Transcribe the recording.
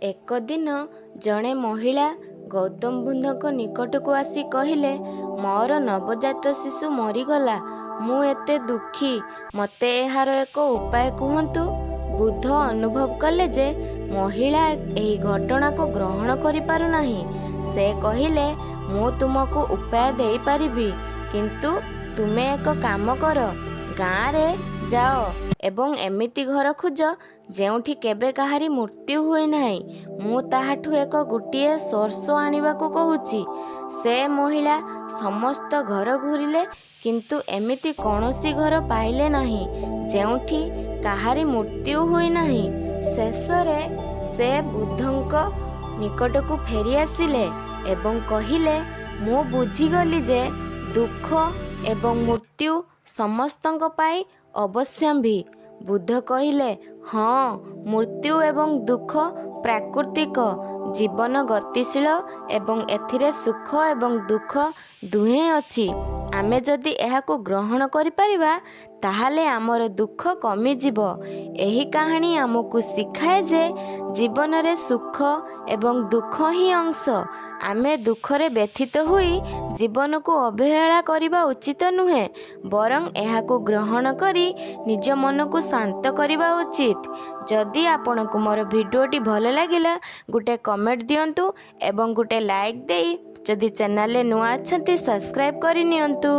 ଏକ ଦିନ ଜଣେ ମହିଳା ଗୌତମ ବୁଦ୍ଧଙ୍କ ନିକଟକୁ ଆସି କହିଲେ, ମୋର ନବଜାତ ଶିଶୁ ମରିଗଲା, ମୁଁ ଏତେ ଦୁଃଖୀ, ମୋତେ ଏହାର ଏକ ଉପାୟ କୁହନ୍ତୁ। ବୁଦ୍ଧ ଅନୁଭବ କଲେ ଯେ ମହିଳା ଏହି ଘଟଣାକୁ ଗ୍ରହଣ କରିପାରୁନାହିଁ। ସେ କହିଲେ, ମୁଁ ତୁମକୁ ଉପାୟ ଦେଇପାରିବି, କିନ୍ତୁ ତୁମେ ଏକ କାମ କର। ଗାଁରେ ଯାଅ ଏବଂ ଏମିତି ଘର ଖୋଜ ଯେଉଁଠି କେବେ କାହାରି ମୃତ୍ୟୁ ହୋଇନାହିଁ। ମୁଁ ତାହାଠୁ ଏକ ଗୋଟିଏ ସୋରିଷ ଆଣିବାକୁ କହୁଛି। ସେ ମହିଳା ସମସ୍ତ ଘର ଘୁରିଲେ, କିନ୍ତୁ ଏମିତି କୌଣସି ଘର ପାଇଲେ ନାହିଁ ଯେଉଁଠି କାହାରି ମୃତ୍ୟୁ ହୋଇନାହିଁ। ଶେଷରେ ସେ ବୁଦ୍ଧଙ୍କ ନିକଟକୁ ଫେରିଆସିଲେ ଏବଂ କହିଲେ, ମୁଁ ବୁଝିଗଲି ଯେ ଦୁଃଖ ଏବଂ ମୃତ୍ୟୁ ସମସ୍ତଙ୍କ ପାଇଁ ଅବଶ୍ୟମ୍ଭାବୀ। ବୁଦ୍ଧ କହିଲେ, ହଁ, ମୃତ୍ୟୁ ଏବଂ ଦୁଃଖ ପ୍ରାକୃତିକ। ଜୀବନ ଗତିଶୀଳ ଏବଂ ଏଥିରେ ସୁଖ ଏବଂ ଦୁଃଖ ଦୁହେଁ ଅଛି। ଆମେ ଯଦି ଏହାକୁ ଗ୍ରହଣ କରିପାରିବା, ତାହେଲେ ଆମର ଦୁଃଖ କମିଯିବ। ଏହି କାହାଣୀ ଆମକୁ ଶିଖାଏ ଯେ ଜୀବନରେ ସୁଖ ଏବଂ ଦୁଃଖ ହିଁ ଅଂଶ। ଆମେ ଦୁଃଖରେ ବ୍ୟଥିତ ହୋଇ ଜୀବନକୁ ଅବହେଳା କରିବା ଉଚିତ ନୁହେଁ, ବରଂ ଏହାକୁ ଗ୍ରହଣ କରି ନିଜ ମନକୁ ଶାନ୍ତ କରିବା ଉଚିତ। ଯଦି ଆପଣଙ୍କୁ ମୋର ଭିଡ଼ିଓଟି ଭଲ ଲାଗିଲା, ଗୋଟେ କମେଣ୍ଟ ଦିଅନ୍ତୁ ଏବଂ ଗୋଟେ ଲାଇକ୍ ଦେଇ ଯଦି ଚ୍ୟାନେଲରେ ନୂଆ ଅଛନ୍ତି, ସବସ୍କ୍ରାଇବ୍ କରିନିଅନ୍ତୁ।